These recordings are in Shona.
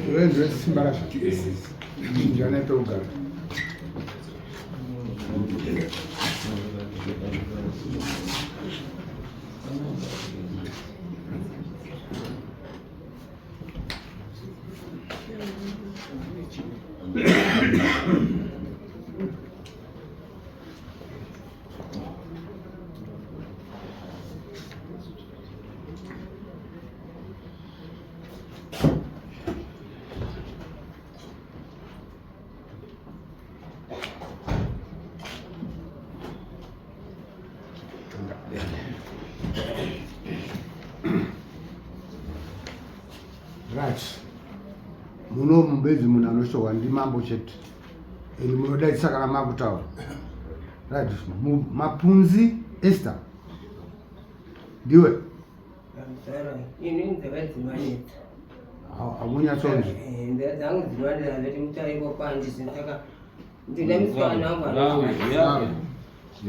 Iwe ndiwe simba racho. Njana pekugara. Right. Muno mubedzi munhu anoshorwa ndimambo chete. Ini munodaidza kana makutaura. Right. Mapunzi Esther. Ndiwe. Ini nzeve dzinonetsa. Hamunyatsonzwi. Eh, nzeve dzangu dzinonetsa ndoti mutaiko kwandi saka ndine musikana wangu anogara.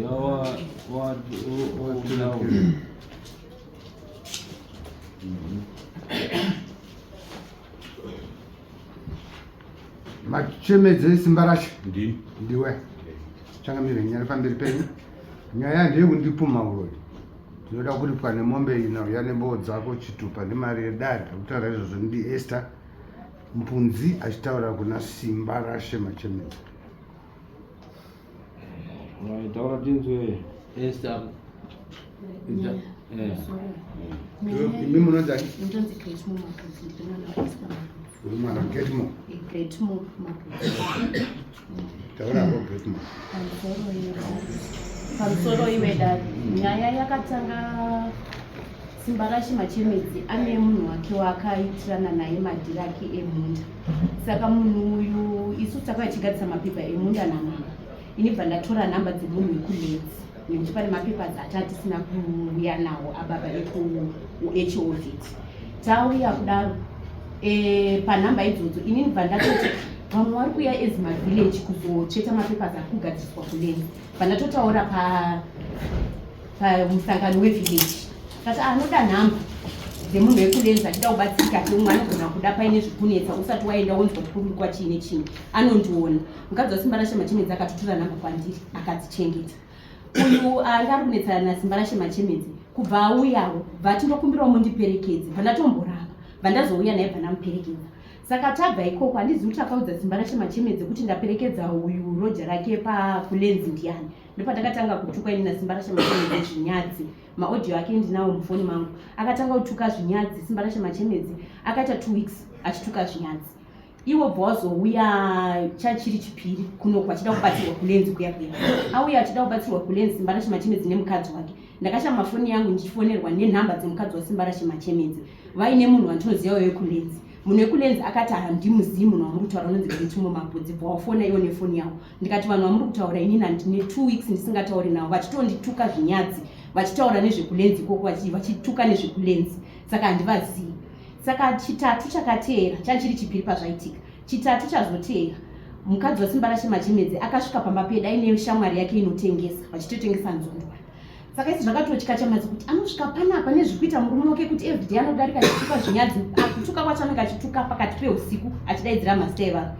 Ya wa wa wa Machemedze simba racho. Ndi. Ndiwe. Changamire nyaya pamberi penyu. Nyaya ndeyekundipumha uroyi. Ndinoda kuripwa nemombe ina uya nemboo dzako chitupa nemari yedare. Akutaura izvozvo ndi Esther Mpunzi achitaura kuna Simba Rashe Machemedze. Taura tinzwe Esther. Imi munonzi ani? Uri mwana Getmo. Getmo Mapudzi. Taura hako Getmo. Pamusoro iwe dare. Nyaya yakatanga Simbarashe Machemedzi ane munhu wake waakaitirana naye madhiri ake emunda. Saka munhu uyu isu takauya tichigadzisa mapepa emunda namama. Ini bva ndatora nhamba dzemunhu wekuLeeds nekuti pane mapapers ati atisina kuuya nawo ababa ekuHOVT. Tauya kudaro e, panhamba idzodzo inini bva ndatoti vamwe vari kuuya as mavillage kuzocheta mapapers ari kugadziriswa kuLeeds. Bva ndatotaura pa pamusangano wevillage kati anoda nhamba dzemunhu wekulenza achida kubatsirika ke umwe anogona kuda paine zvikunetsa usati waenda wonzwa kuti kuri kwachiine chii anondiona mukadzi wasimbarashe machemedzi akatotora nhamba kwandiri akadzichengeta uyu anga ari kunetsana nasimbarashe machemedzi kubva auyawo bva ati ndokumbirawo mundiperekedze bva ndatomboramba bva ndazouya naye bva ndamuperekedza saka tabva ikoko handizivi kuti akaudza simbarashe machemedzi kuti ndaperekedza uyu roja rake pakulenzi ndiyani Ndopatakatanga kutukwa ini naSimbarashe Machemedzi zvinyadzi. Maaudio ake ndinawo mufoni mangu. Akatanga kutuka zvinyadzi Simbarashe Machemedzi akaita 2 weeks achituka zvinyadzi. Iwo bva wazouya chachiri chipiri kunoku achida kubatsirwa kulenzi kuya kuya. Auya achida kubatsirwa kulenzi Simbarashe Machemedzi nemukadzi wake. Ndakashama foni yangu ndichifonerwa nenhamba dzemukadzi waSimbarashe Machemedzi. Vaine munhu wandinoziva wekulenzi. Munhu wekulenzi akati handimuzivi munhu wamuri kutaura unonzi Greatmore Mapudzi bva wafona iwo nefoni yavo. Ndikati vanhu vamuri kutaura inini handine 2 weeks ndisingatauri navo vachitondituka zvinyadzi vachitaura nezvekulenzi ikoko vachituka nezvekulenzi saka handivazivi. Saka chitatu chakateera chachiri chipiri pazvaitika. Chitatu chazoteera mukadzi waSimbarashe Machemedze akasvika pamba pedu aine shamwari yake inotengesa vachitotengesa nzondora. Saka isi zvakatotyatyamadza kuti anosvika panapa nezviri kuita murume wake kuti everyday anodarika achituka zvinyadzi kutuka kwacho anenge achituka pakati peusiku achidaidzira mazita evanhu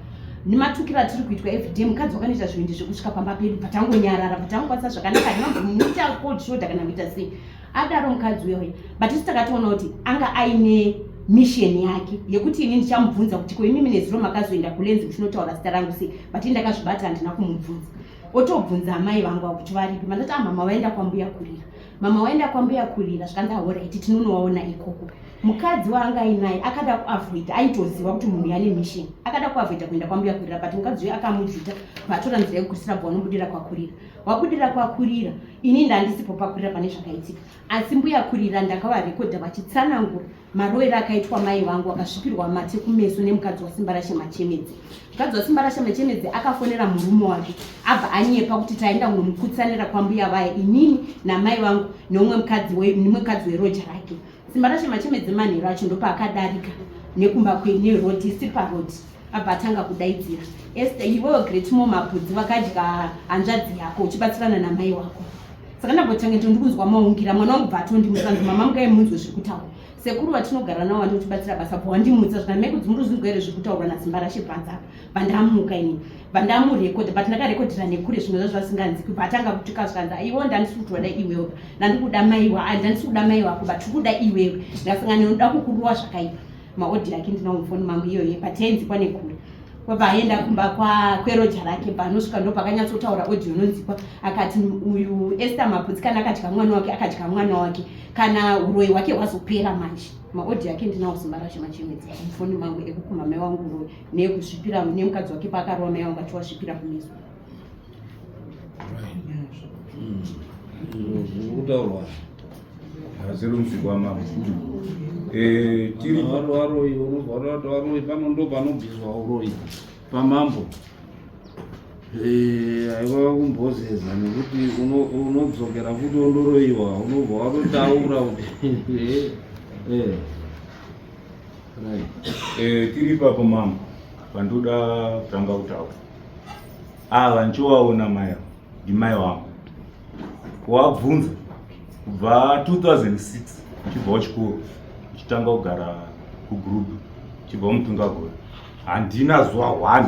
nematukiro atiri kuitwa everyday mukadzi wakanoita zvivindi zvekusvika pamba pedu patangonyarara patangokwanisa zvakanaka ndinomuita cold shoulder kana kuita sei adaro mukadzi uya uya but isu takatoona kuti anga aine mission yake yekuti ini ndichamubvunza kuti ko imimi nezuro makazoenda kulenzi muchinotaura zita rangu sei but ini ndakazvibata handina kumubvunza otobvunza amai vangu avo kuti varipi mandati ah mama vaenda kwambuya kurira mama waenda kwambuya kurira zvikanzi ahoraiti tinonowaona ikoko mukadzi waanga ainaye akada kuavoida aitoziva kuti munhu yane mission akada kuavoida kuenda kwambuya kurira but mukadzi uyo akamujuta vatora nzira yekukurisira bva vanobudira kwakurira wabudira kwakurira ini ndandisipo pakurira pane zvakaitika asi mbuya kurira ndakavarekodha vachitsanangura Maroero akaitwa mai vangu akasvipirwa mate kumeso nemukadzi waSimbarashe Machemedze. Mukadzi waSimbarashe Machemedze akafonera murume wake abva anyepa kuti taenda kunomukutsanira kwambuya vaya inini namai vangu neumwe mukadzi nemukadzi weroja rake. Simbarashe Machemedze manheru acho ndopaakadarika nekumba kwenerodi isiri parodi abva atanga kudaidzira Esther iwewe great mom mapudzi vakadya hanzvadzi yako uchibatsirana namai wako saka ndambotanga ndikunzwa maungira mwana wangu bva atondimutsa nzi mama mukai munzwe zviri kutaura. Sekuru vatinogara navo vanotibatsira basa bva wandimutsa zvina mai Kudzi muri kuzvinzwa here zviri kutaurwa naSimbarashe Bvanza apa. Bva ndamuka ini. Bva ndamurekodha but ndakarekodhera nekure zvimwe zvacho zvasinganzikwi bva atanga kutuka zvikanzi aiwa ndandisi kutoda iwewe ndandikuda mai wa ndandisi kuda mai wako but tikuda iwewe ndikasangana nenoda kukuruwa zvakaipa maodhi ake ndinawo mufoni mangu iyoyo but yainzikwa nekure kwabva aenda kumba kweroja rake bva anosvika ndo pakanyatsotaura audio inonzikwa akati uyu Esther Maputsi kana akadya mwana wake akadya mwana wake kana uroyi hwake hwazopera manje maodhi ake ndinawo Simbarashe Machemedzi mufoni mangu ekukuma mai wangu uroyi neekuzvipira nemukadzi wake paakarova mai wangu achiwasvipira kumeso. Zviri kutaurwa. Hazvirunzikwa mama. Tiri Varoyi, unobva kuti varoyi pano ndo panobviswa uroyi pamambo. Haiwa kumbozeza nekuti unodzokera futi wondoroyiwa, unobva watotaura kuti right. Tiri ipapo mama, pandoda kutanga kutaura ava ndichiwaona mai ava ndimai wangu wabvunza kubva 2006 uchibva kuchikoro uchitanga kugara kugroup uchibva mutungagore handina zuva one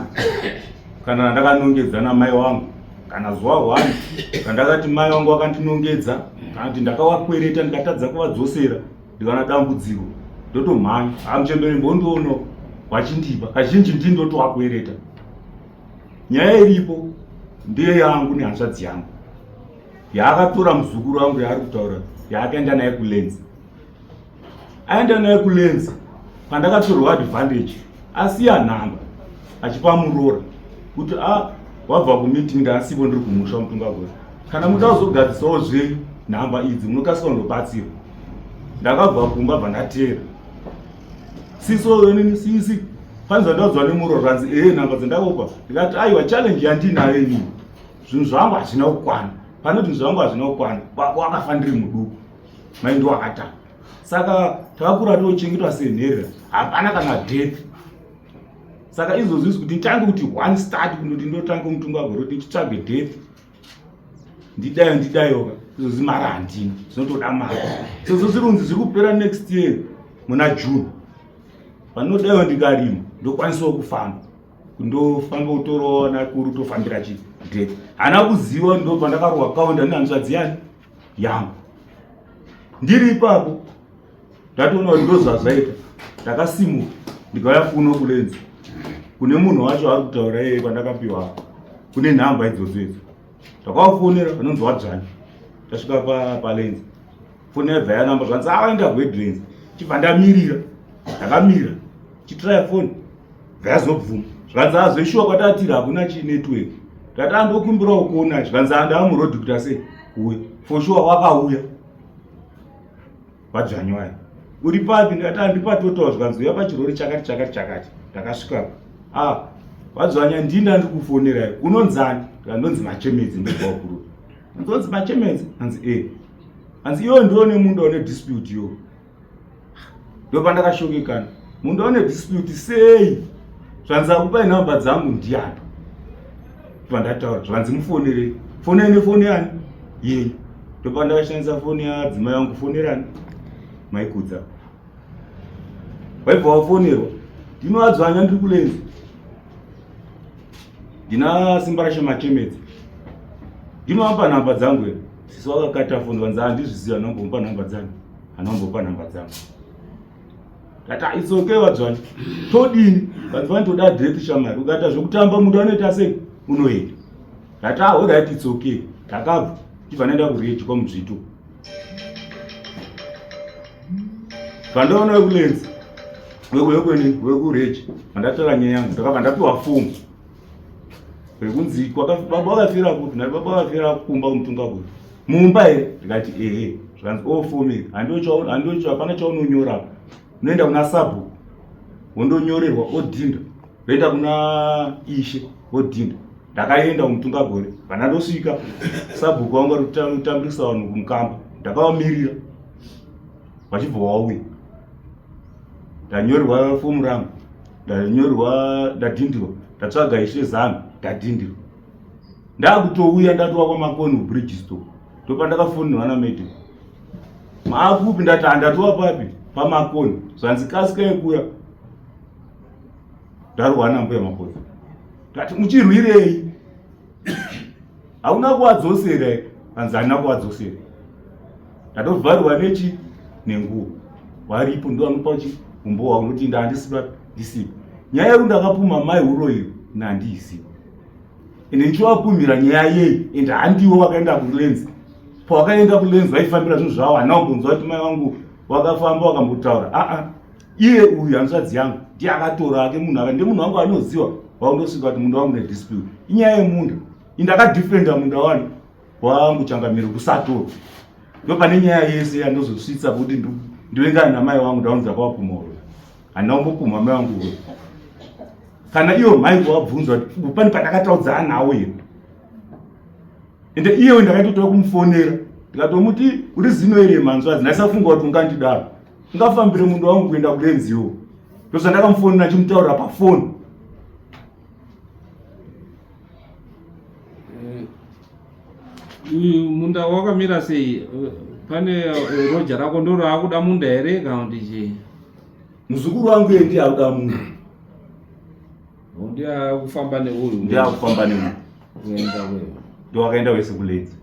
kana ndakanongedza namai wangu kana zuva one randakati mai wangu wakandinongedza kana kuti ndakawakwereta ndikatadza kuvadzosera ndikaona dambudziko ndotomhanya hamuchembere mbondiono wachindipa kazhinji ndini ndotowakwereta. Nyaya iripo ndeye yangu nehanzvadzi yangu yaakatora muzukuru wangu yaari kutaura yaakaenda naye kulenzi aenda naye kulenzi pandakatorwa advantage asiya nhamba achipa muroora kuti a wabva kumeeting ndaasipo ndiri kumusha mutungagore kana muda kuzogadzisawo zvenyu nhamba idzi munokasika kundobatsirwa. Ndakabva kumba bva ndateera siso nini sisi pane zvandaudzwa nemuroora zvanzi ee nhamba dzandakupa ndikati aiwa challenge yandinayo inini zvinhu zvangu hazvina kukwana pane zvinhu zvangu hazvina kukwana baba wakafa ndiri muduku mai ndo wakatanga saka takakura tochengetwa senherera hapana kana death saka izvozvo izvi kuti nditange kuti one start kundoti ndotanga mutungagore kuti ndichitsvage death ndidayo ndidayoka izvozvi mari handina zvinotoda mari sezvo zviri kunzi zviri kupera next year muna June panodaiwo ndikarima ndokwanisawo kufamba kundofamba kutorawo nakuru tofambira chi death hana kuziva ndo pandakarohwa kaunda nehanzvadzi yani yangu ndiri ipapo ndatoona kuti ndozvazvaita ndakasimuka ndikauya kuno kulenzi kune munhu wacho ari kutaura iyeye kwandakapiwa kune nhamba idzodzo idzo ndakavafonera vanonzi wadzvanya tasvika palenzi foni yabva yanamba zvanzi avaenda kuheadlands chibva ndamirira ndakamira chitraya foni bva yazobvuma zvikanzi azveshuwa kwatatiri hakuna chinetwork ndati andokumbirawo kuona zvikanzi andaamurodhi kuita sei kuuya for sure wakauya vadzvanywai uri papi ndikati andipatotawo zvikanzi uya pachirori chakati chakati chakati ndakasvikapo ah vadzvanya ndini ndandiri kufonerai unonzani ndikandonzi Machemedzi ndobva wakuru ndonzi Machemedzi hanzi e hanzi iwe ndiwo nemunda une dispute yo ndopandakashokekana munda une dispute sei zvanzi akupai nhamba dzangu ndiani pandataura zvanzi mufonerei fonei nefoni yani yenyu ndopandakashandisa foni yadzimai wangu fonerani maikudza waibva wafonerwa ndinoadzvanya ndiri kulenzi ndina Simbarashe Machemedzi ndinovapa nhamba dzangu here sisi wakakata foni vanzi handizviziva anombomupa nhamba dzangu anombopa nhamba dzangu ndati it's okay vadzvanya todini vanzi vanotoda death shamari ukaita zvekutamba munhu anoita sei unoenda ndati alright it's okay ndakabva chibva ndaenda kureji kwaMudzvito pandaona wekulenzi wekweni wekureji pandatora nyaya yangu ndakabva ndapiwa fomu rekunzi baba vakafira kupi ndati baba vakafira kumba kumutungagore mumba here ndikati ehe zvikanzi o fomu iri handocho hapana chaunonyora unoenda kuna sabhuku wondonyorerwa odhinda ndoenda kuna ishe odhinda ndakaenda kumutungagore vandandosvika sabhuku wangu ari kutambirisa vanhu kumukamba ndakavamirira vachibva wauya ndanyorerwa fomu rangu ndanyorerwa ndadhindirwa ndatsvaga ishe zano ndadhindirwa ndakutouya ndatova kwaMakoni kuBridgestone ndopandakafonirwa namedhiko. Maakupi? Ndati handatiwa papi pamakoni. Zvanzi kasikai kuya. Ndarwa nambuya Makodza. Ndati muchirwirei? Hauna kuwadzosera here? Hanzi handina kuwadzosera. Ndatovharirwa nechi nenguo. Waripo ndo anopa chi umbowa unoti ndandisi papi ndisipo. Nyaya yeku ndakapuma mai uroyi nandiisipo. Ende ndichivapumira nyaya yei ende handiwo vakaenda kulenzi. Pawakaenda kulenzi vaifambira zvinhu zvavo handina kumbonzwa kuti mai vangu wakafamba wakambotaura. Aa iye uyu hanzvadzi yangu ndiye akatora ake munhu aka ndiye munhu wangu anoziva waundosvika kuti munda wangu nedispute inyaya yemunda indakadefenda munda wani wangu changamire kusatorwa ndo pane nyaya yese yandozosvitsa kuti ndivengana namai wangu ndaunza kwapumoro handina kumbopumha mai wangu uyo kana iyo mai kuwabvunza kuti pane pandakataudzana nawo here ende iyewe ndakaitotora kumufonera ndikatomuti uri zino iri manzvadzi ndaisafunga kuti ungandidaro ungafambire munda wangu kuenda kulenziwo ndozvandakamufonera achimutaurira pafoni Uyu munda wakamira sei? Pane roja rako ndoro akuda munda here kana kuti chii? Muzukuru wangu iye ndiye akuda munda. Ndiye akufamba neuyu. Ndiye akufamba neuyu. Kuenda wewe. Ndo wakaenda wese kuledzi.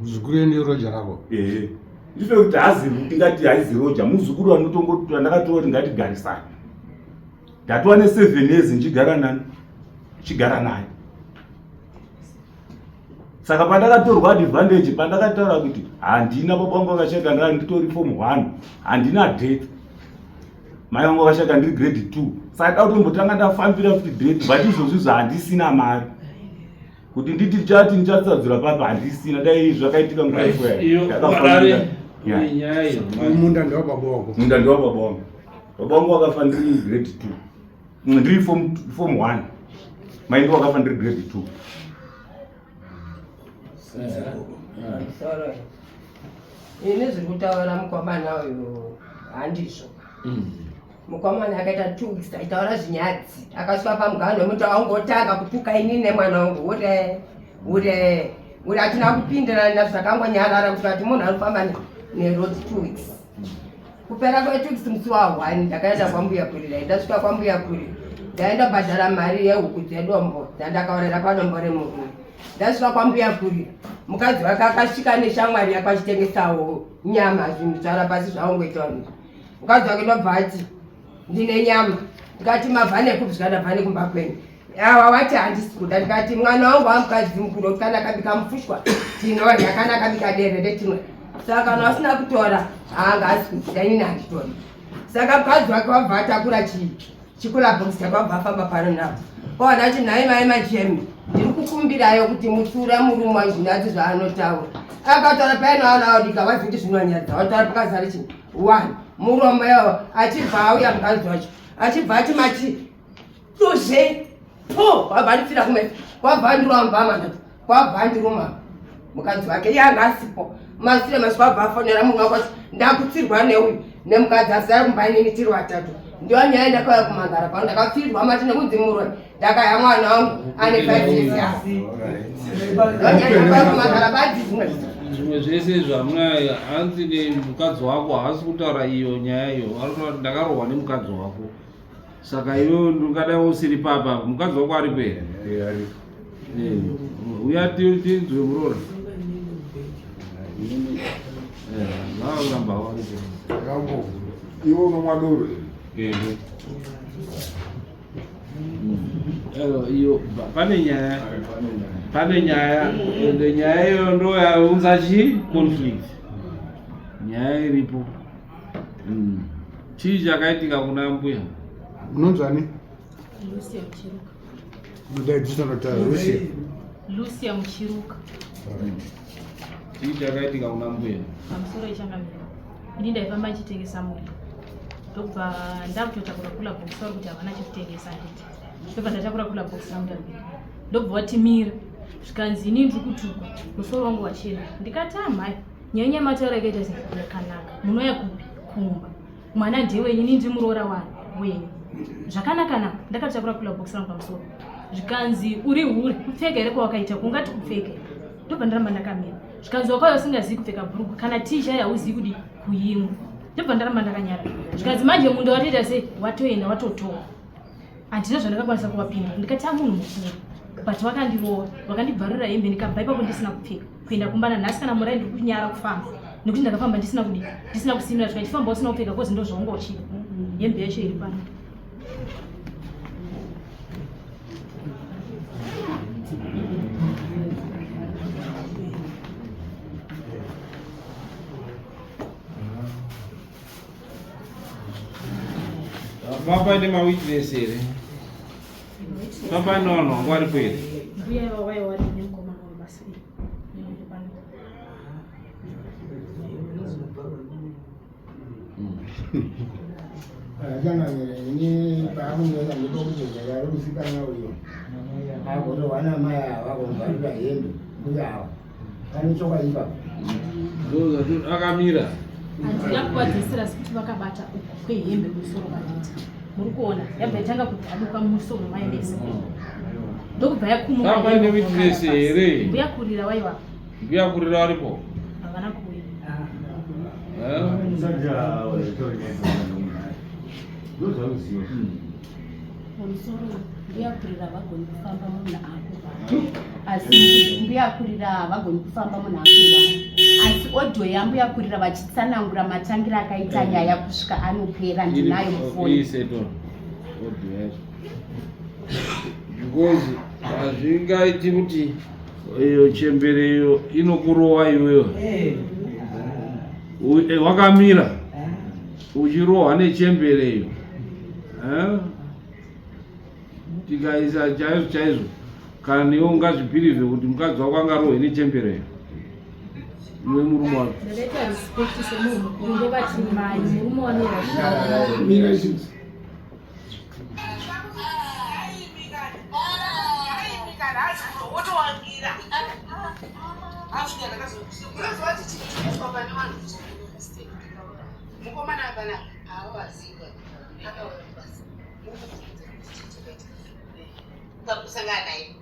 Muzukuru iye ndiye roja rako. Ehe. Ndizvo kuti hazi tingati haizi roja muzukuru anotongo andakatora kuti ngatigarisane. Ndatova ne 7 years ndichigara nani? Ndichigara naye. Saka pandakatorwa advantage pandakataura kuti handina baba vangu vakashaka ndanga nditori form 1 handina death. Mai vangu vakashaka ndiri grade 2. Saka da kutombotanga ndafambira futi death but izvozvi zvahandisina mari. Kuti nditi chati ndichatsadzura papi handisina dai zvakaitika nguva iyoyo. Ndakafambira. Munda ndewababa wako. Munda ndewababa wangu. Baba vangu vakafa ndiri grade 2. Ndiri form 1. Mai ndivo vakafa ndiri grade 2. Sorry. Ini zviri kutaura mukomana uyu handizvo. Mukomana akaita 2 weeks aitaura zvinyadzi. Akasvika pamuganho wemuti angotanga kutuka ini nemwana wangu hure hure hure hatina kupindirana zvakangonyarara kusvika kuti munhu anofamba neroad 2 weeks. Kupera kwetu musi wa 1 ndakaenda kwambuya kuri ndasvika kwambuya kuri ndaenda bhadhara mari yehuku dzedombo dzandakaorera padombo remurume ndasvika kwambuya kuri mukadzi wake akasvika neshamwari yake achitengesawo nyama zvinhu tsvara pasi zvaongoita vanhu mukadzi wake ndobva ati ndine nyama ndikati mabva nekupi zvikadabva nekumba kwenyu awa wati handisi kuda ndikati mwana wangu wamukadzi mukuru kana akabika mufushwa tinodya kana akabika derere tinodya saka kana wasina kutora haanga asi kudzida inini handitori saka mukadzi wake wabva atakura chii chikula box chake wabva afamba pano napo kwawana ati nhai mai machemi ndiri kukumbirayo kuti mutsura murume wangu zvinatsi zvaanotaura akataura painoanaodika wazi kuti zvinonyadza wataura pakazara chii one muromo yawo achibva auya mukadzi wacho achibva ati mati Duzvi. Pfu, wabva andipfira kumeso. Wabva andirova mbama ndati. Wabva andiruma. Mukadzi wake iye anga asipo. Masure masure wabva afonera munhu wako ati ndakutsirwa neuyu nemukadzi asara kumba inini tiri vatatu. Ndiyo nyaya ndakauya kumangara pano ndakatsirwa mati nekunzi muroyi. Ndakaya mwana wangu ane 5 years asi. Ndiyo nyaya ndakauya kumangara badzi zvimwe. Zvimwe zvese zvamuna hanzi nemukadzi wako haasi kutaura iyo nyaya iyo ari kutaura ndakarohwa nemukadzi wako. Saka iwe ungadai usiri papa, mukadzi wako aripo here? Eh, aripo. Eh, uya tinzwe muroora. Eh, vakuramba varipo. Rambo, iwe unomwa doro here? Eh. Iyo pane nyaya. Pane nyaya, ende nyaya iyo ndo yaunza chi conflict. Nyaya iripo. Chii chakaitika kuna mbuya? Unonzwani? Lucia Muchiruka. Unodaidzisa nota Lucia. Lucia Muchiruka. Chii chakaitika kuna mbuya? Pamusoro ichangamira. Ini ndaifamba ndichitengesa muriwo. Ndobva ndakutotakura kula box vari kuti havana chekutengesa handiti. Ndobva ndatakura kula box rangu ndambira. Ndobva watimira. Zvikanzi ini ndiri kutukwa. Musoro wangu wachena. Ndikati amai. Nyaya yamataura yakaita sei yakanaka. Munouya kupi? Kumba. Mwana ndewenyu, ini ndiri muroora wani wenyu. Zvakanaka na ndakatakura kula box rangu pamusoro. Zvikanzi uri hure, kupfeka here kwawakaita kungati kupfeka. Ndobva ndaramba ndakamira. Zvikanzi wakauya usingazivi kupfeka bhurugwa kana tii chaiyo hauzivi kudi kuimwa. Ndobva ndaramba ndakanyara. Zvikanzi manje munda watoita sei? Watoenda watotora. Handina zvandakakwanisa kuvapindura ndikati amunhu mukuru but vakandirova vakandibvarura hembe ndikabva ipapo ndisina kupfeka kuenda kumba nanhasi kana murai ndiri kunyara kufamba nekuti ndakafamba ndisina kudii ndisina kusimira zvikachifamba usina kupfeka kozi ndozvaunga uchida hembe yacho iri pano. Papaine mawitness here? Papaine vanhu vanga varipo here? Mbuya ivavo vaiva vari nemukomana webasa iri. Changamire ini paakundiona ndipo kuti nyaya yemusikana uyo agotohwa namai ava kumubvarura hembe mbuya ava pane chokwadi ipapo. Akamira handina kuvadzosera sekuti vakabata uku kwehembe musoro manditi muri kuona yabva yatanga kubvaduka musoro mayo mese ndokubva yakumuka Papaine witness here? mbuya kurira waiva Mbuya kurira varipo? Havana kuuya. Pamusoro mbuya kurira havagoni kufamba munhu akurwara. Asi mbuya kurira havagoni kufamba munhu akurwara. Asi audio yambuya kurira vachitsanangura matangira akaita nyaya kusvika anopera ndinayo mufoni. Because hazvingaiti kuti iyo chembere iyo inokurowa iwewe eh. Eh, wakamira eh. uchirohwa nechembere iyo tikaisa chaizvo chaizvo kana newe ungazvibhirivhe kuti mukadzi wako angarohwe nechembere iyo iwe murume wako kusangana naye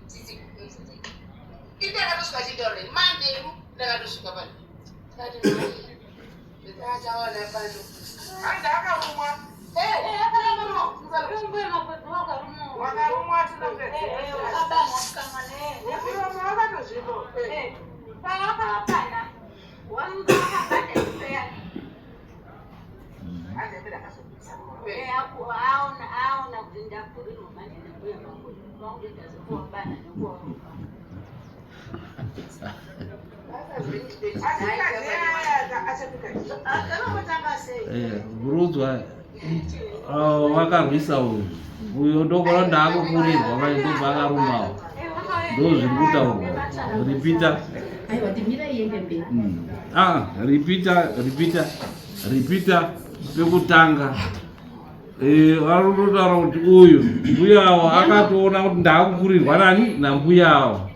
indakatosvika chindaure manderu ndakatosvika pano ndikati Burudzwa wakarwisa uyu uyo ndokona ndaakukurirwa manje ndobva akarumawo ndozviri kutaurwa ripita ah, ripita ripita ripita pekutanga Eh, vanototaura kuti uyu mbuyawo akatoona kuti ndaakukurirwa nani nambuyawo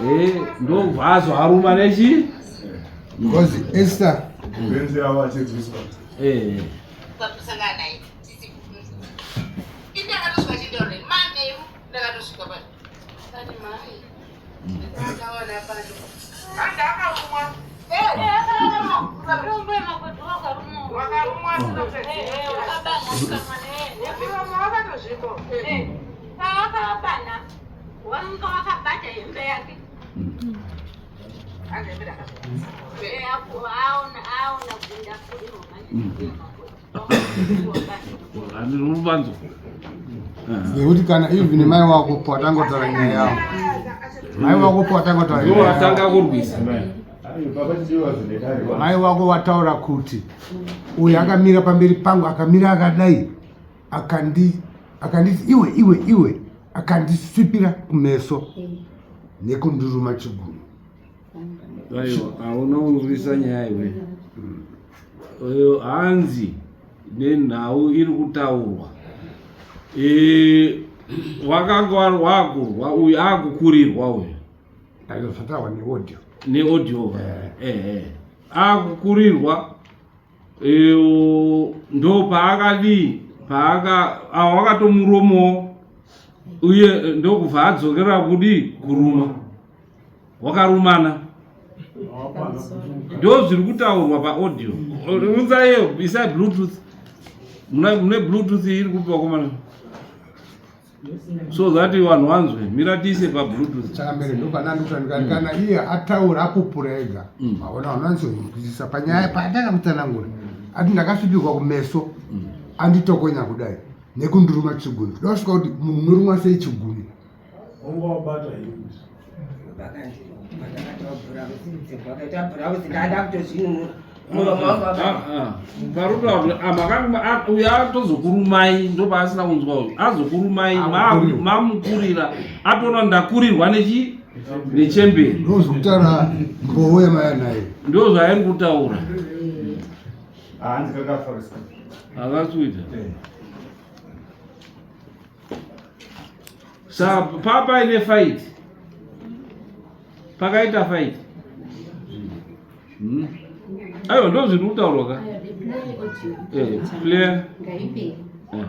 eh, ndobva azoaruma nechi because Esther benzi yavo achirwiswa eh. kusangana naye ini ndakatosvika chindaure manheru ndakatosvika pano ati mai ndakaona pano andakarumwa Rubanzo. Nekuti kana even mai wako pawatangotaura nyaya yavo mai wako pawatangotaura nyaya yavo watanga kurwisa mai wako wataura kuti uyu akamira pamberi pangu akamira akadai akandi akanditi iwe iwe iwe akandisvipira kumeso nekunduruma chigumwe Aiwa, hauna kunzwisa nyaya iwe. Uyo hanzi nenhau iri kutaurwa. Eh, wakanga wakurwa uyu akukurirwa uyu. Aiwa, zvataurwa neaudio. Neaudio. Eh eh. Akukurirwa eh, ndo paakadii paaka awa wakatomuromowo uye ndokubva adzokera kudii kuruma. Wakarumana. Ndo zviri kutaurwa paaudio. Unzaiyo, isai bluetooth. Mune bluetooth iri kupi vakomana? So that vanhu vanzwe. Mira tiise pabluetooth. Chakambere ndopana ndikutaura kana iye ataura apupura ega. Maona vanonyatsonzwisisa panyaya paatanga kutsanangura. Ati ndakasvipirwa kumeso. Anditokonya kudai nekunduruma chigunu. Ndosvika kuti munhu unorumwa sei chigunu? Wanga wabata here? Uyo atozokurumai ndopaasina kunzwa uyu azokurumai mamukurira atoona ndakurirwa nechi nechemberi ndozvekutaura mbowo yamaya naye ndo zvaari kutaura akasuita Sa papa ine fight. Pakaita fight. Aiwa ndo zviri kutaurwa ka. Eh, clear. Ngaipe. Eh.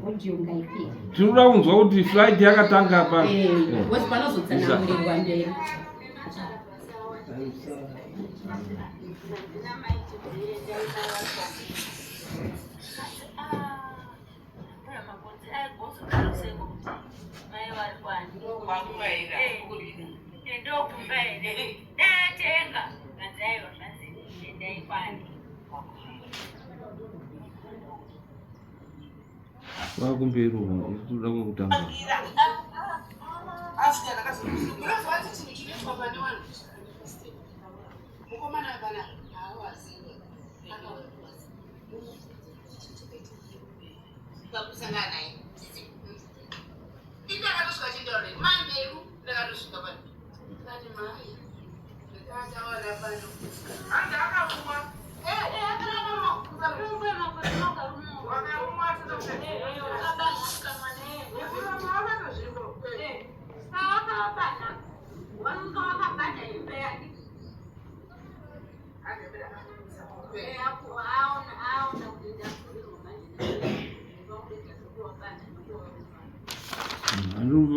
Audio ngaipe. Tiri kuda kunzwa kuti flight yakatanga pa. Eh, because panozotsanangurirwa mberi. Vakumberi uko, toda kutanga. Mukomana pana haawaziwe pakusangana naye indakatosvika chindaure manheru ndakatosvika pano kani mai ndakataura pano hanzi akarumwa Hanzi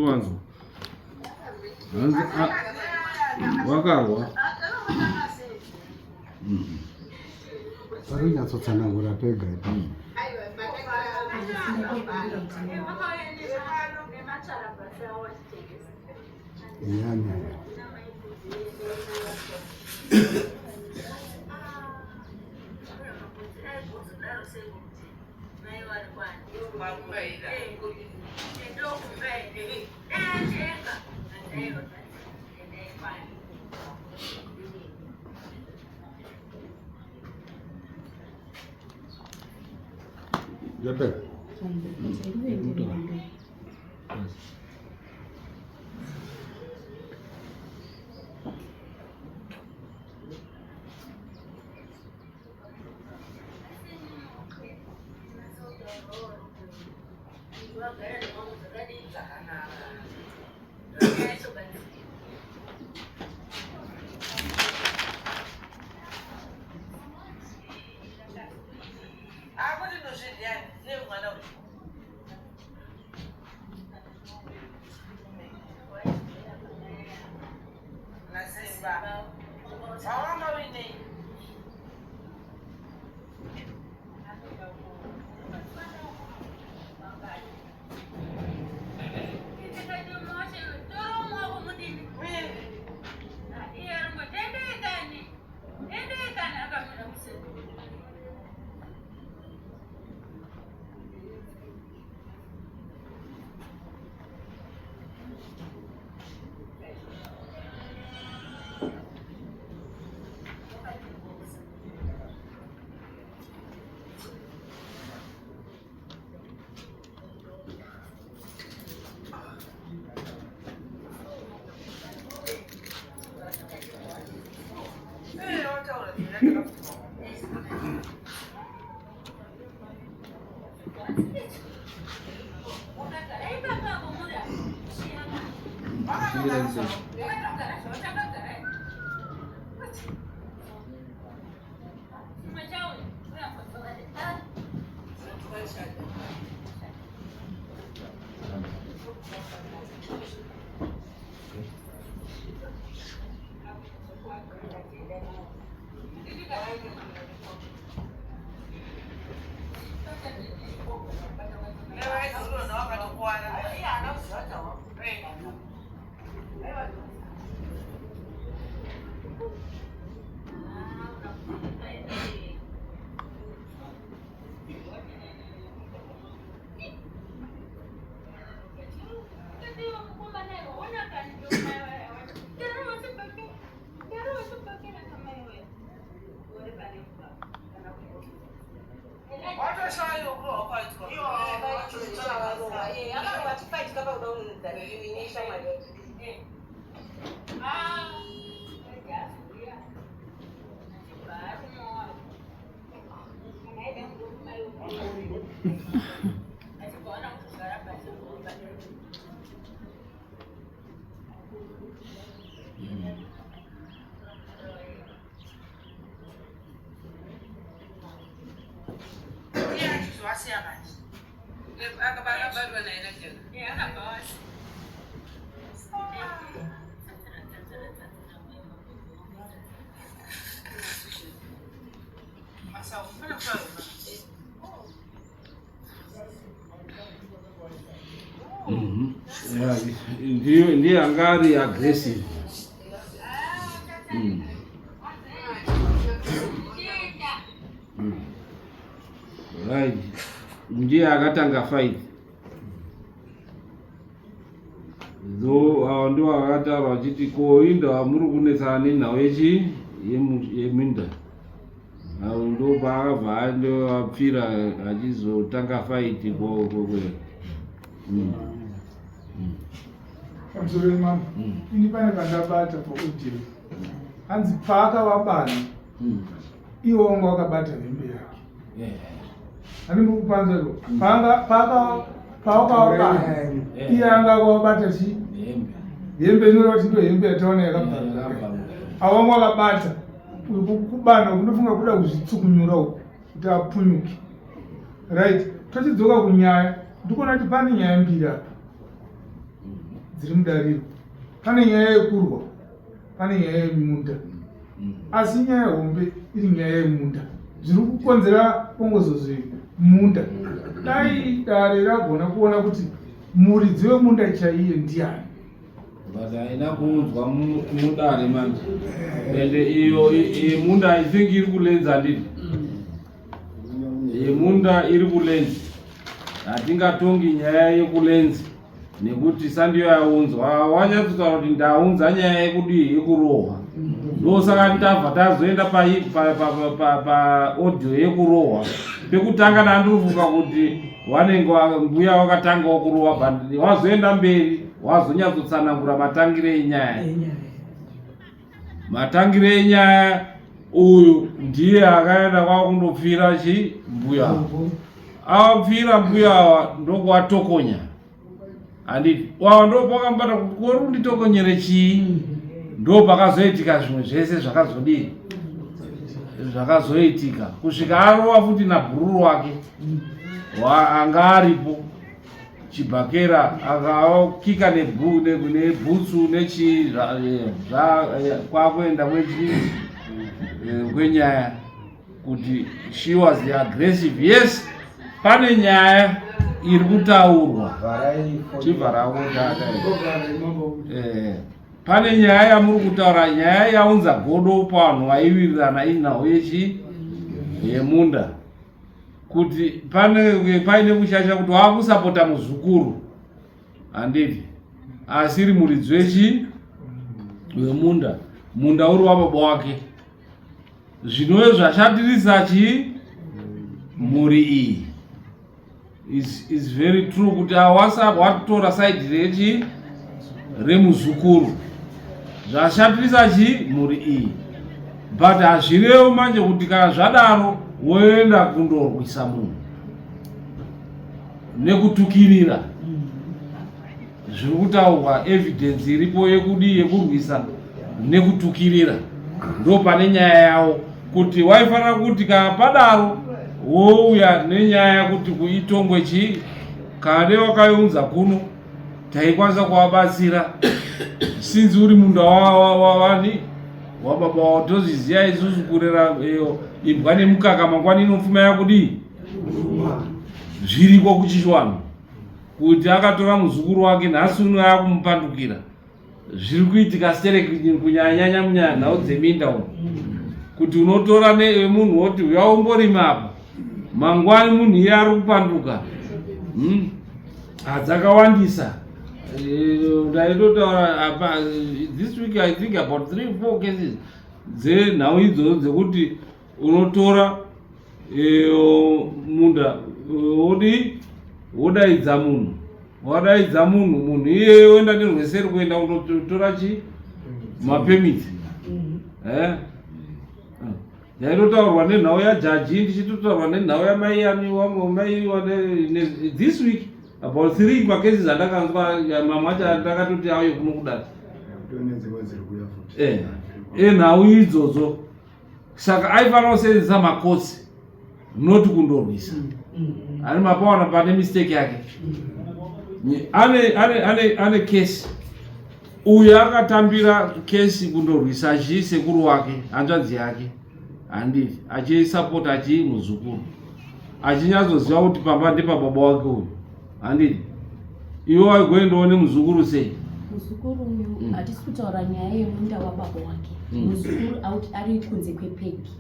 hanzi wakarwa. Pari kunyatsotsanangura pega ipapo. Nyanya. Yapera. Ndiye anga ari aggressive. Right, ndiye akatanga fight though. Ava ndiwo akataura vachiti ko inda muri kunetsana nenhau yechi yeminda. Avo ndo paakabva andoapfira achizotanga fight ko. Pamusoro wemambo, ini pane pandabata paaudio, hanzi paakavabana iwo wanga wakabata hembe yake. Handimbo kupanza iko paakavabana iye anga akavabata chi hembe, inoreva kuti ndo hembe yataona yakabvaruka. Avo wanga wakabata kubana kunofunga kuda kuzvitsukunyura uku kuti apunyuke. Right, tochidzoka kunyaya. Ndikuona kuti pane nyaya mbiri apa dziri mudariro. Pane nyaya yekurwa, pane nyaya yemunda, asi nyaya hombe iri nyaya yemunda. Zviri kukonzera pongozozvi munda. Dai dare ragona kuona kuti muridzi wemunda chaiye ndiani. But haina kuunzwa mudare manje. Ende iyo yemunda, I think iri kuLands, handiti? Yemunda iri kuLands. Hatingatongi nyaya yekuLands nekuti sandiyo yaunzwa. Wanyatsotaura kuti ndaunza nyaya yekudii, yekurohwa. Ndosaka tabva tazoenda paaudio yekurohwa pekutanga. Ndandirufunga kuti wanenge mbuya wakatangawo kurohwa, but wazoenda mberi wazonyatsotsanangura matangire enyaya. Matangire enyaya, uyu ndiye akaenda kwakundopfira chi mbuya. Awapfira mbuya awa ndokuwatokonya, handiti? Wawa ndo pakambata kuti kori unditokonyere chii. Ndo pakazoitika zvimwe zvese zvakazodii, zvakazoitika kusvika arova futi nabhururu wake anga aripo chibhakera, akakika nebhutsu nechi kwakuenda kwechi kwenyaya kuti she was the aggressive. Yes, pane nyaya iri kutaurwa. Chivharawo tata. Pane nyaya yamuri kutaura, nyaya yaunza godo pavanhu vaiwirirana inhau yechi yemunda, kuti pane paine kushasha kuti waakusapota muzukuru, handiti, asiri muridzi wechi wemunda. Munda uri wababa wake. Zvinove zvashatirisa chi mhuri iyi. Is very true kuti awasa watora side rechi remuzukuru, zvashatirisa chi mhuri iyi. But hazvirevo manje kuti kana zvadaro woenda kundorwisa munhu nekutukirira. Zviri kutaurwa, evidence iripo yekudii, yekurwisa nekutukirira. Ndo pane nyaya yavo kuti waifanira kuti kana padaro wouya nenyaya kuti kuitongwe chii. Kana dei wakaiunza kuno taikwanisa kuvabatsira, sinzi uri munda wani wababa wavo. Tozviziva isusu kurera iyo imbwa nemukaka, mangwani inopfuma yakudii. Zviriko kuchichwano kuti akatora muzukuru wake, nhasi uno akumupandukira. Zviri kuitika stereki, kunyanyanya munyaya nhau dzeminda umu, kuti unotora nemunhu woti uya umborima apa, mangwani munhu iye ari kupanduka. Hadzakawandisa. Ndaitotaura apa this week, I think about three four cases dzenhau idzodzo dzekuti unotora. Iyo munda wodi wodaidza munhu wadaidza munhu munhu iyeye woenda nerweseri kuenda kunotora chi mapemiti eh yaitotaurwa nenhau yajaji ndichitotaurwa nenhau yamai yani wamwe mai wane this week about three macases andakanzwa mamwe acho andakatoti auye kuno kudati eh enhau idzodzo saka aifanira kusenzesa makotsi not kundorwisa ani mapaona pane mistake yake ane ane ane ane kesi uyu akatambira kesi kundorwisa chi sekuru wake hanzvadzi yake handiti achisapota achi muzukuru achinyatsoziva kuti pamba ndepababa wake uyu handiti iwe waigoendawo nemuzukuru sei muzukuru uyu mm. hatisi kutaura nyaya yemunda wababa wake mm. muzukuru ari kunze kwepegi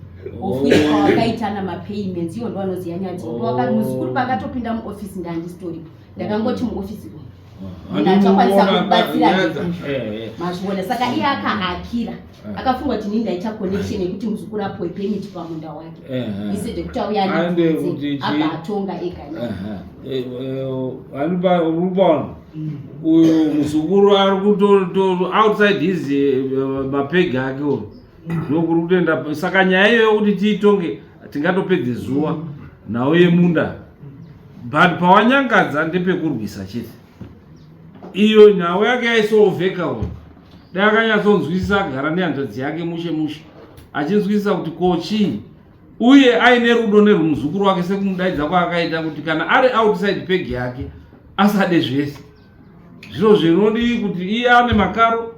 oh. ofisi kwawakaitana mapayments iwo ndo anoziva nyaya dzi oh. muzukuru paakatopinda muofisi ndandisitoripo ndakangoti muofisi umu munhu achakwanisa kubatsira eh, eh. mazviona saka iye akahakira eh. akafunga kuti ini ndaita connection yekuti muzukuru apuwe permit pamunda wake instead yekuti auya abva atonga ega urikuona uyu muzukuru ari kuto outside his mapegi ake uyu ndokuri kutoenda saka nyaya iyoyo kuti tiitonge tingatopedze zuva nhau yemunda but pawanyangadza ndepekurwisa chete iyo nhau yake yaisoovheka uyo dai akanyatsonzwisisa agara nehanzvadzi yake mushe mushe achinzwisisa kuti ko chii uye aine rudo nerwumuzukuru wake sekumudaidza kwaakaita kuti kana ari outside peg yake asade zvese zviro zvinodii kuti iye ane makaro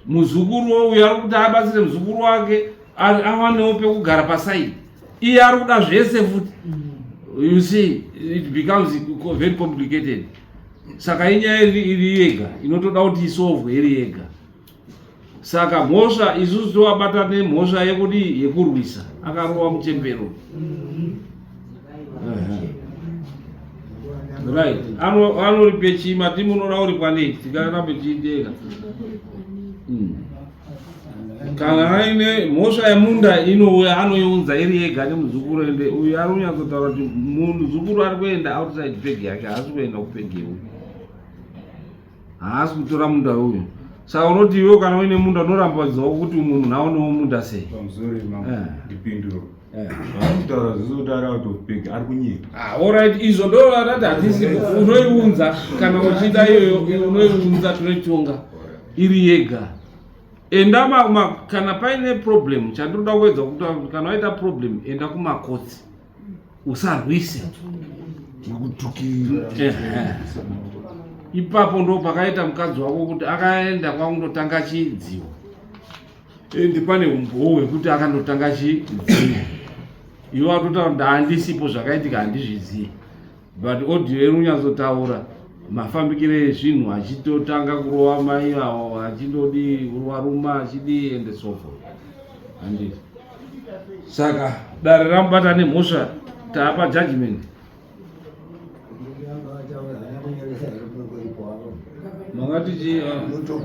muzukuru uyo ari kuti abatsire muzukuru wake awanewo pekugara pasaidi iye ari kuda zvese futi you see it becomes very complicated saka inyaya iri yega inotoda kuti isovwe iri yega saka mhosva isusu tovabata nemhosva yekudii yekurwisa akarova muchembero right anoripe chii mati munoda kuripwa nei tikarambe tichiteka hmm. kana aine mhosva yemunda inouya anoiunza iri yega nemuzukuru ende uyu ari kunyatsotaura kuti muzukuru ari kuenda outside peg yake haasi kuenda kupeg yeuyu haasi kutora munda uyu saka unoti iwe kana uine munda unorambadzawo kuti umwe munhu aonewo munda sei pamusoro imam eh. ndipinduro eh. vaakutaura zvese kuti ari out of peg ari kunyika ah, orit izvo ndo vatati hatisi unoiunza kana uchida iyoyo unoiunza tinoitonga iri yega enda ma, kana paine problem chandinoda kuedza kuti kana waita problem enda kumakotsi usarwise nekutukira ipapo ndo pakaita mukadzi wako kuti akaenda kwakundotanga chidziwo ende pane umbowo hwekuti akandotanga chidziwo iwe watotaura kuti handisipo zvakaitika handizvizivi but audio iri kunyatsotaura mafambikiro ezvinhu achitotanga kurova mai avo achindodii kurwaruma achidii and so forth handiti saka dare ramubata nemhosva taapa judgment makati chii ah?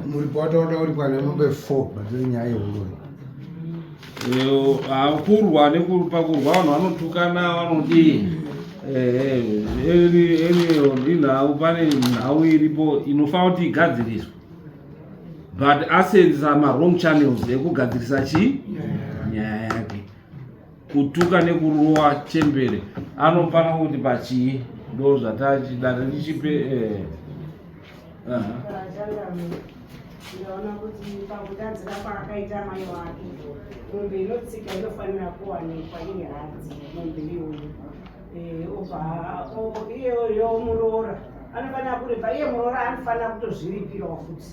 Muripo wataoda uripwa nemombe 4 but nyaya yehuroyi Kurwa nekupakurwa vanhu vanotukana vanodii inhau pane nhau iripo inofanira kuti igadziriswe but asenzesa mawrong channels ekugadzirisa chii nyaya yake kutuka nekurowa chembere anofanira kuti pachii ndo zvatachidare richipe eh. Ndaona kuti pakutadzira kwaakaita mai wake mombe inotsika inofanira kuwanikwa iri hadzi mombe iyoyo eh, obva iyoyo muroora anofanira kuripa iye muroora anofanira kutozviripirawo futi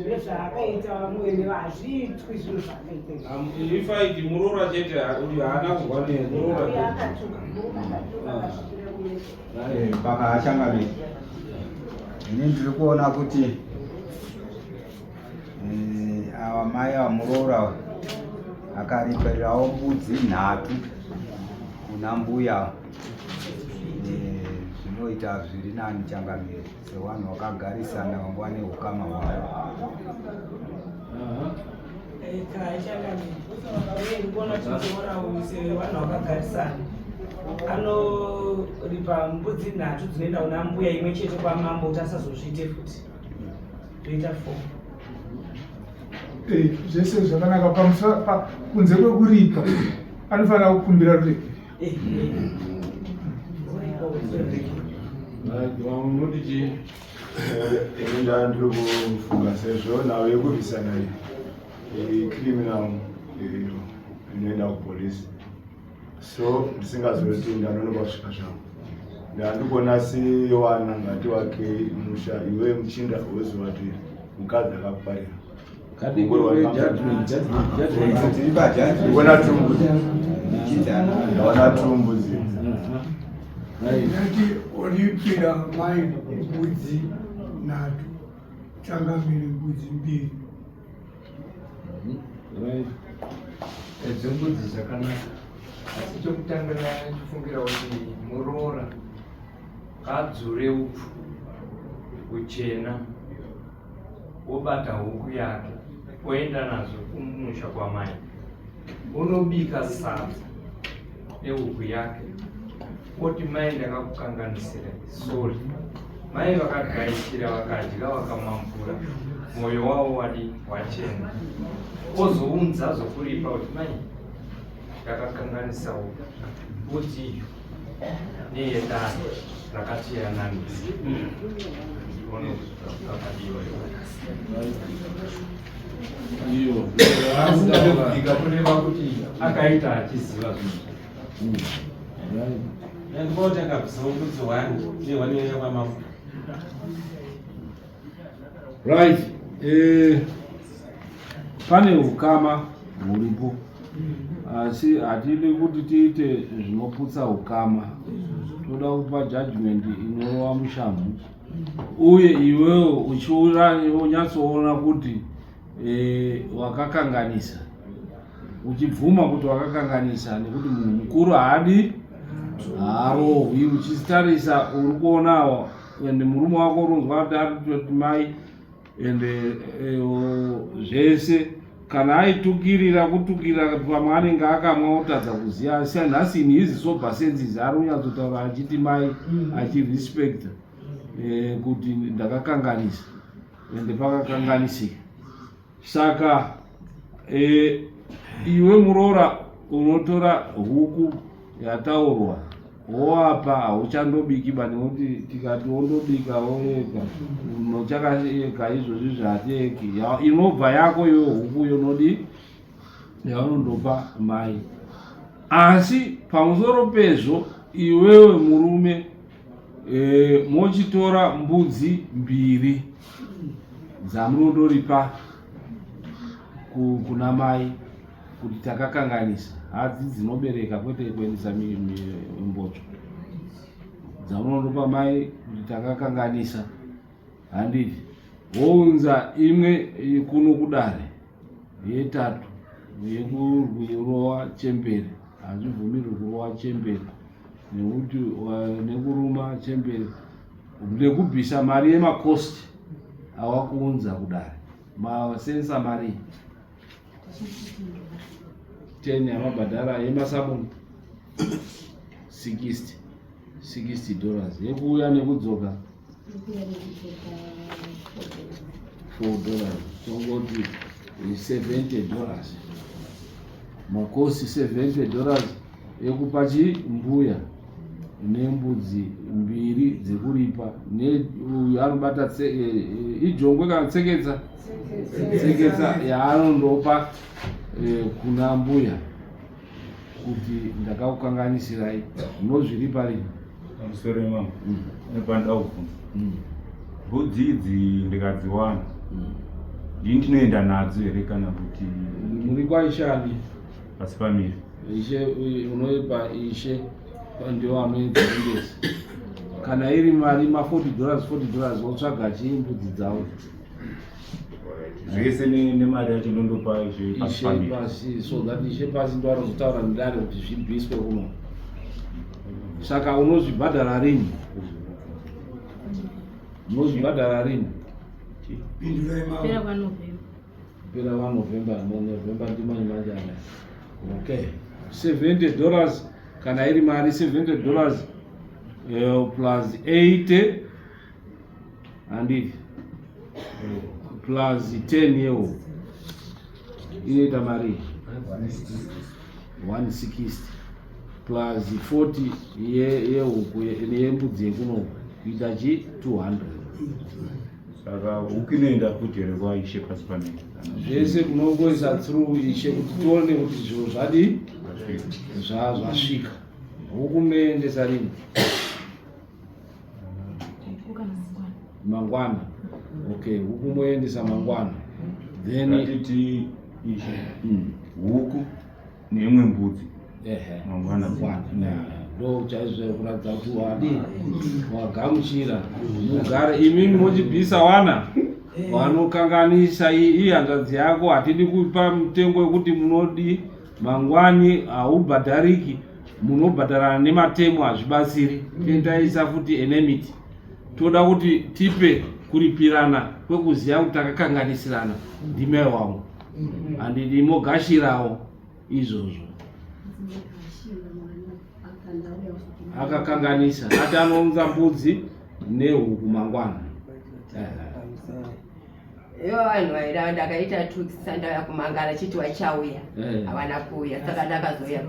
nezvaakaita vamwene hazviitwi zvinhu zvaakaita ifaiti muroora chete uyu haana kurwa nemuroora akatuka akatuka akasvikira kumeso Eh, mpaka achangamire ini ndiri kuona kuti eh, ava mai ava muroora akaripirirawo mbudzi nhatu kuna mbuya eh, zvinoita zviri nani changamire sevanhu vakagarisana vanga vane ukama hwavo Ndikuona kuti muroora uyu sevanhu vakagarisana Anoripa mbudzi nhatu dzinoenda kuna mbuya imwe chete kwamambo kuti asazozviite futi. Toita four. Eh, zvese zvakanaka pamusoro pa kunze kwekuripa anofanira kukumbira ruregerero. Eh, eh. Unoti chii? Ini ndandiri kufunga sezvo nhau yekurwisana iyi criminal inoenda kupolisi so ndisingazoti ndanonoka kusvika zvangu ndandikuona sewana ngati wake musha iwe muchinda woziva kuti mukadzi akakuparira ona tumbuzi ndaona tumbuzi ndati oripira mai mbudzi nhatu changamire mbudzi mbiri Edzo mbudzi zvakanaka asi chokutanga ndachifungira kuti muroora ngadzure upfu huchena wobata huku yake oenda nazvo kumusha kwamai onobika sadza nehuku yake oti mai ndakakukanganisira sorry mai vakagaishira vakadya vakamwa mvura mwoyo wavo wadi wachena ozounza zvokuripa kuti mai ndakakanganisawo mbudzi iyo neyedare rakatiyananisa ono kakadiwa iyo asingade kubika kureva kuti akaita achiziva zvinhu Ndikoti akabvisa mbudzi one neone yekwamambo. Right. Eh, pane ukama huripo asi hatidi kuti tiite zvinoputsa ukama toda kupa judgment inorova mushamhu uye iwewo uchiura unyatsoona kuti eh, wakakanganisa uchibvuma kuti wakakanganisa nekuti munhu mukuru haadi haarohwi uchitarisa uri kuonawo and murume wako urunzwa kuti arikutoti mai and eh, zvese kana aitukirira kutukirira pamwe anenge akamwa otadza kuziva asi nhasi in his sober senses ari kunyatsotaura achiti mai achirespecta eh, kuti ndakakanganisa ende pakakanganisika Saka e, iwe muroora unotora huku yataurwa woapa hauchandobiki ba nekuti tikati wondobika woega unochakaega izvozvi zvatiegi inobva yako iwe huku yonodi yaunondopa mai asi pamusoro pezvo iwewe murume e, mochitora mbudzi mbiri dzamunondoripa kuna mai kuti takakanganisa hadzi dzinobereka kwete kuendesa mbocho dzamunondopa mai kuti takakanganisa handiti wounza imwe kuno kudare yetatu yekurova chembere hazvibvumirwi kurova chembere nekuti nekuruma chembere nekubvisa mari yemakosti awakuunza kudare masensa mari 10 yamabhadhara yemasabuni 60 60 dollars yekuuya nekudzoka 4 dollars tongoti 70 dollars makosi 70 dollars ekupa chi mbuya nembudzi mbiri dzekuripa neuyu anobata e, e, ijongwe kana tseketsa tseketsa yaanondopa e, kuna mbuya kuti ndakakukanganisirai munozviripa rini pamusoro imamo mm. nepanoda kubvunza mm. mbudzi idzi ndikadziwana mm. ndini ndinoenda nadzo here kana kuti muri kwaishani pasi pamiri ishe unoipa ishe ndiwo anoedzaendesa kana iri mari ma 40 dollars 40 dollars wotsvaga chii mbudzi dzavo zvese nemari yacho ndondopa ishe pasi so that ishe pasi ndo anozotaura nedare kuti zvibviswe kuno saka unozvibhadhara rini unozvibhadhara rini kupera kwanovember november ndimanje manje ana okay 70 dollars. Kana iri mari 70 dollars plus 80 handiti plus 10 yewo inoita mari 160 plus 40 yehuku yembudzi yekunoku kuita chi 200. Saka huku inoenda futi here kwaishe pasi panei? Zvese munongoisa through ishe kuti tione kuti zviro zvadii zvasvika. Huku munoendesa rini? Mangwana. Okay, huku moendesa mangwana, then Ngatiti ishe huku neimwe mbudzi mangwana. Ndo chaizvo kuratidza kuti wadi wagamuchira. Mugare imimi mochibvisa wana wanokanganisa iyi hanzvadzi yako. Hatidi kupa mutengo wekuti munodi mangwani haubhadhariki, munobhadharana nematemo, hazvibatsiri. Tentaisa futi enmity. Toda kuti tipe kuripirana kwekuziva kuti takakanganisirana, ndimai wangu, handidi mogashirawo izvozvo. Akakanganisa ati anounza mbudzi nehuku mangwana. Ivo vanhu vaida ndakaita 2 weeks ndauya kumangara chiti wachauya, havana kuuya, saka ndakazouya.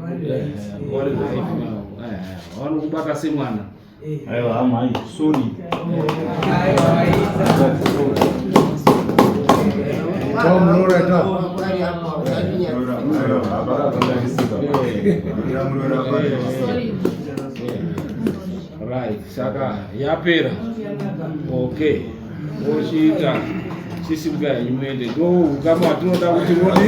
Vanokubata semwana. Aiwa hamai, sorry. Tom, muroora Tom. Right, saka yapera. Okay, ochiita chisimuka henyu muende. Ndo ukama watinoda kuti modi.